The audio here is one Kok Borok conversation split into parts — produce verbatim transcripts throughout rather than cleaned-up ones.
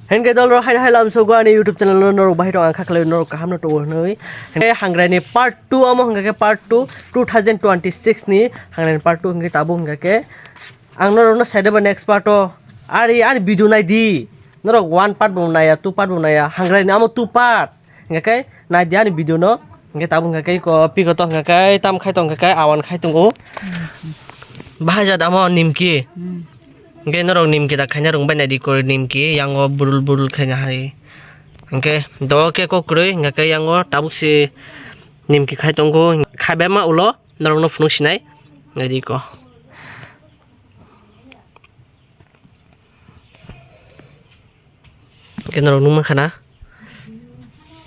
Hingke dol rok hai hai lam sogo ani YouTube channel no norok bahai rok ang kha khlai norok kaham no tongo hinwi. Hingke hangrai ni part two amo hingke part two two thousand twenty six ni hangrai ni part two hingke tabuk hingke ang norok no sai de ba next part o ari ani video nai di norok one part bo nai ya two part bo nai ya hangrai ni amo two part. Hingke nai di ani video no. Hingke tabuk hingke ko piko to hingke tam khai tong hingke awan khai tongo. Bahai jat amo nimki. Hingke norok nimki da khaina rung bai nai di kori nimki yango burul burul khaina hai. Hingke do ke ko kwrwi hingke yango tabuk si nimki khai tongo. Khai bai ma ulo norok no phunuk sinai. Nai di ko. Hingke norok nukmankha na.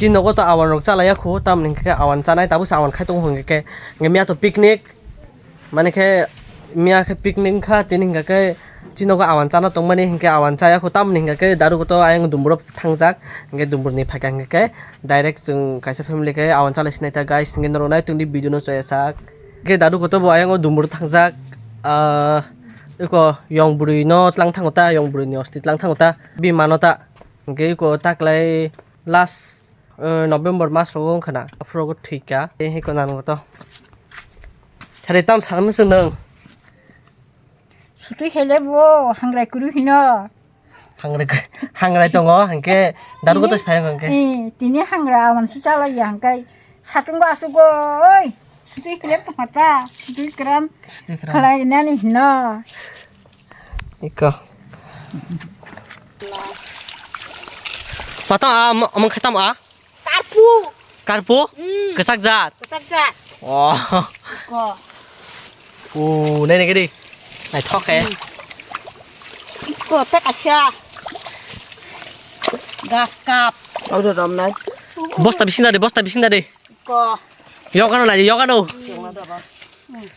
Chini nogo to awan rok chalaiya khu, tamoni hingke awan chanai tabuk se awan khai tongo hingke, hingke miya to picnic, mani khe miya khe picnic wngkha, tini hingke chini nogo awan chana tongmani hingke awan chaya khu, tamoni hingke daru to ayang dumburo thangjak, hingke dumburni phaikha hingke direct chwng kaisa family khe awan chalai sinai ta guys, hingke norok nai tongdi video no chaya sak. Hingke daru kotor bo ayang o dumbur thangjak, ah, eko yong bwrwi no tlang thango ta, yong bwrwi ni osti tlang thango ta, bima no ta. Hingke eko taklai last, eh, November mas rogo wngkha na, aphuru rogo thwikha, tei heko nango to. Sari tam sanam se nwng. Sutwi hele bo hangrai kuru hino. Hangrai, hangrai tongo, hingke daru kotor phai hingke. Eh, tini hangrai awan si chalai ya hingke. Satung ba asuk oi. Sutwi khlep tongkha ta. Sutwi kram. Sutwi kram. Khlai nani hino. Iko. Patang a, amang khatam a. Karpu. Karpu? Hmm. Kwchak jat. Kwchak jat. Oh. Iko. Oh, nai nai gidi. Nai thok he. Hmm. Iko ta kasia. Gas kap. Au do rom nai. Bosta bising da de, bosta bising da de. Iko. Yogano nai, yogano. Hmm.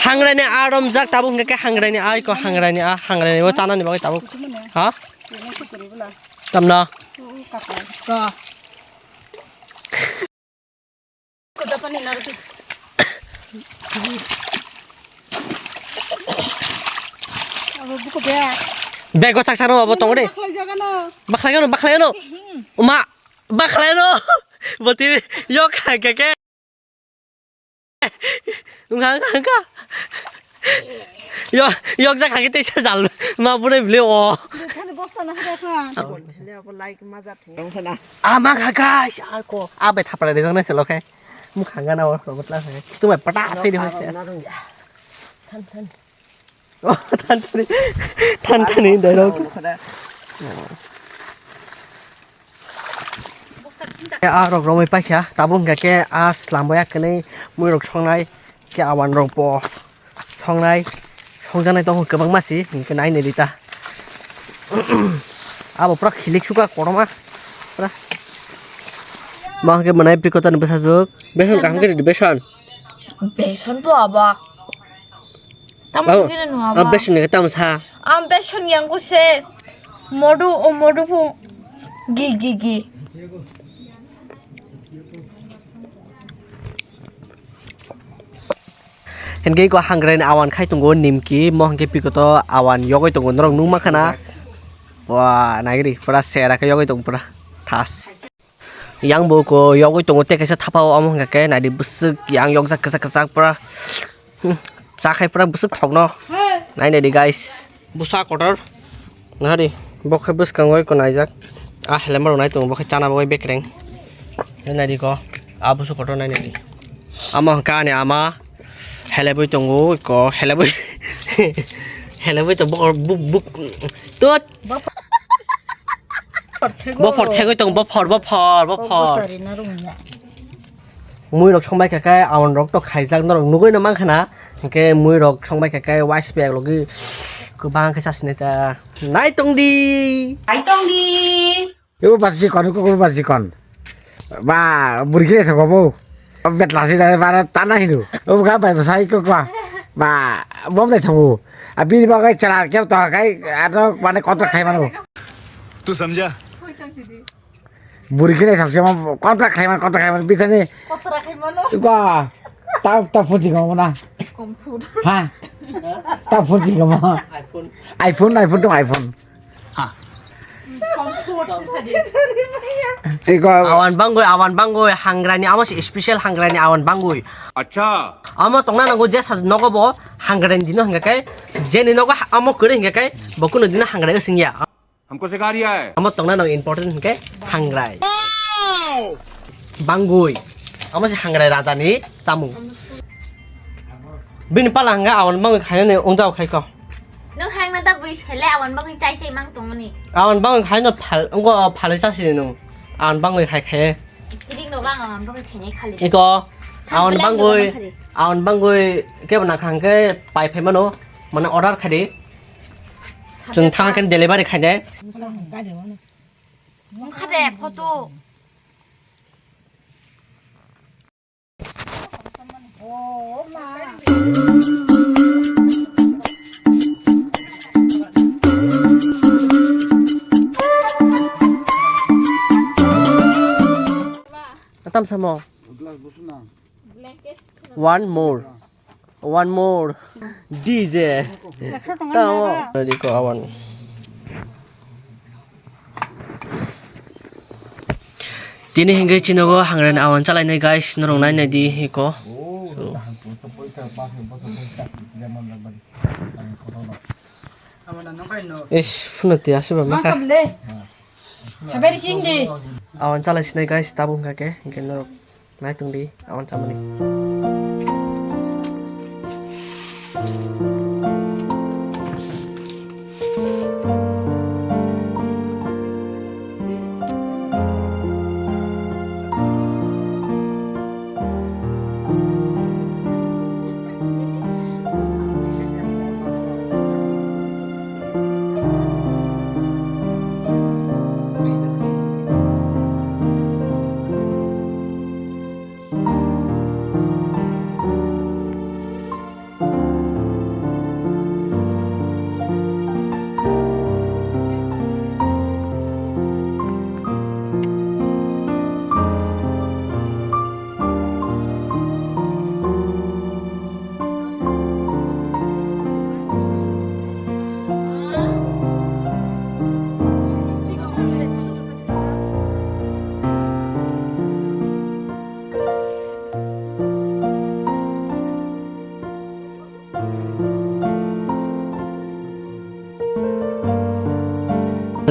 Hangrai ni a romjak tabuk hingke hangrai ni a iko hangrai ni a hangrai ni o chanani bagwi tabuk. Ha? Tamna? Bego chaksa no abo tongde. Bakhlai gano, bakhlai gano. Uma, bakhlai no. Boti yok hangke ke. Wngkha, wngkha, wngkha. Yo, yokjak kha khe teisa jal ma bwrwi bwlwi o. Thani bosta na hada kha. Thani abo like ma jat thung thana. Ama kha guys, ako. Abe thapra rijak nai se lokhe. Mukha gana o robot la kha. Tumai pata sei di hoi se. Than, than. Oh, than thani, than thani, direct. A rok romwi paikha, tabuk hingkha khe a slam bai ya kwnwi mui rok songnai, khe awan rok bo songnai, songjaknai tongo kwbangma si, hingkhe nai nai rita. Abo pura khilik suka kotorma, pura. Ma hwnkhe mwnai Pikotani bwsajwk, besan kaham khe ridi besan. Besan bo aba. Tamo Oh, gini no ah, aba. Besan ni tamo sa. Am besan yang ko se modu o modu pu gi gi gi. Hingke ko hangre ni awan khai tongo nimki mo hingke pikoto awan yogoi tongo norok nung mankha na. Wah, naigri pura sera khe yogoi tongo pura thas. Yang bo ko yogwi tongo tei kaisa thapa o omo hwnka khe naidi bwswk yang yokjak kwchak kwchak pura. Hmm, cha khai pura bwswk thokno. Nai naidi guys. Bwsa kotor. Nahari bo khai bwskango eko naijak. A helema rok nai tongo bo khai chana bagwi bekreng. Nai naidi ko. A bwsa kotor nai naidi. Ama hwnka ani ama helebwi tongo eko helebwi. Helebwi to bokor buk buk. Tut. Bophor thegwi tong, bophor, bophor, bophor. Mui rok songbai kha khe, awan rok to khaijak, norok nugwi no mankha na. Hwnkhe mui rok songbai kha khe, waisa pek logi kwbang khe chasinai ta. Nai tong di. Nai tong di. Ebo basi kon, eko basi kon. Ba, burgi le thoko bo. Betla si dai bara tana hinu. O ga bai bwsai ko kwa. Ba, bom dai thoko. A bini bagai chara kya to kai ano mane contract khai mano. Tu samjha? Burgi le thok se ma contract khai mano, contract khai mano bitani. Kotra khai mano. Kwa. Ta ta phone ko na. Computer. Ha. Ta phone ko ma. iPhone. iPhone, iPhone to iPhone. Ha. Iko. Awan bangwi, awan bangwi, hangrani, amo se special hangrani awan bangwi. Acha. Amo tongna nango je sa nogo bo hangrani dino hingka khe, jeni nogo ha-, amo kwrwi hingka khe, bo kuno dino hangrai wsing ya. Hamko sikha riya hai. Amo tongna nango important hingke hangrai. Bangwi. Amo se hangrai raja ni chamung. Bini pala hingke awan bangwi khayo ni ungjao khai ko. Nung hang na da bui sele awan bagwi chai chai mang tongoni. Awan bangwi khai no phal, ngo phalwi chasi ni nung. Awan bangwi khai khai. Kiring no bang awan bagwi khainai khali. Iko, awan bangwi, awan bangwi kebo na khang ke pai phai mano, mane order khai di. Chwng thang khe delivery khai de. Wngkha de photo. Tam samo. One more. One more. D J. Tamo. Ready ko awan. Tini hingke chinogo hangren awan chalainai guys, norok nai nai di hiko. So. Ish, phunati aswk ba makha. Awan chalai sinai guys, tabuk hingka khe, hingke norok. Nai tongdi, awan chamani.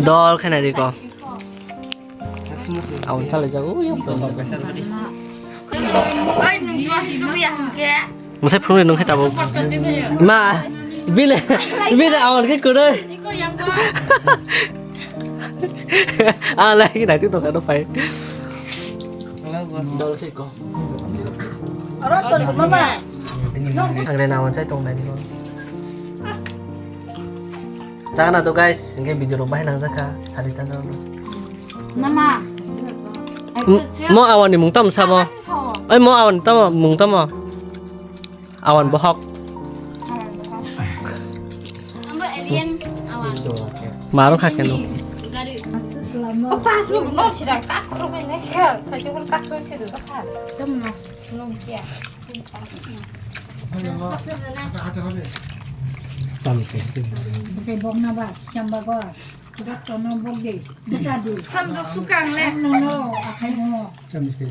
Dol khe nai di ko. Aboni chalai jago, uyo. Oi, nwng juas tubuya hwnkhe. Mwsai phunukni nung khe tabuk. Ma, bile, bile aboni khe kwrwi. Ang lai nai tu tongkha no phai. Dol khe ko. Ang re na wanchai tong nai no. Chana to guys, hingke video rok bahai nangjakha, sari ta no. Mama. Mo awan ni mung tamo samo? Oi mo awan tamo mung tamo? Awan bohok. Ambo alien awan. Maro kha keno. Gari. O pas mo no sira ka kro bai ne ka. Ka jor ka kro sira ka. Tam no. No kia. Tam ke. Bok na ba, chamba ko. Bok to no bok de. Bok de. Tam do sukang le. No no, akai no. Tam ke.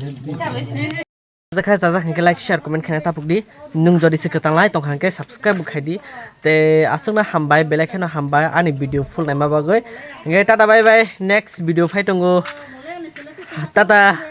Chajak kha, chajak hwnkhe like, share, comment khaina tapuk di. Nwng jodi se kwtal nai tongkha hwnkhe subscribe bo khai di. Te aswkno hambai, belai kheno hambai ani video full naima bagwi. Hwnkhe tata bye bye, next video phai tongo. Tata.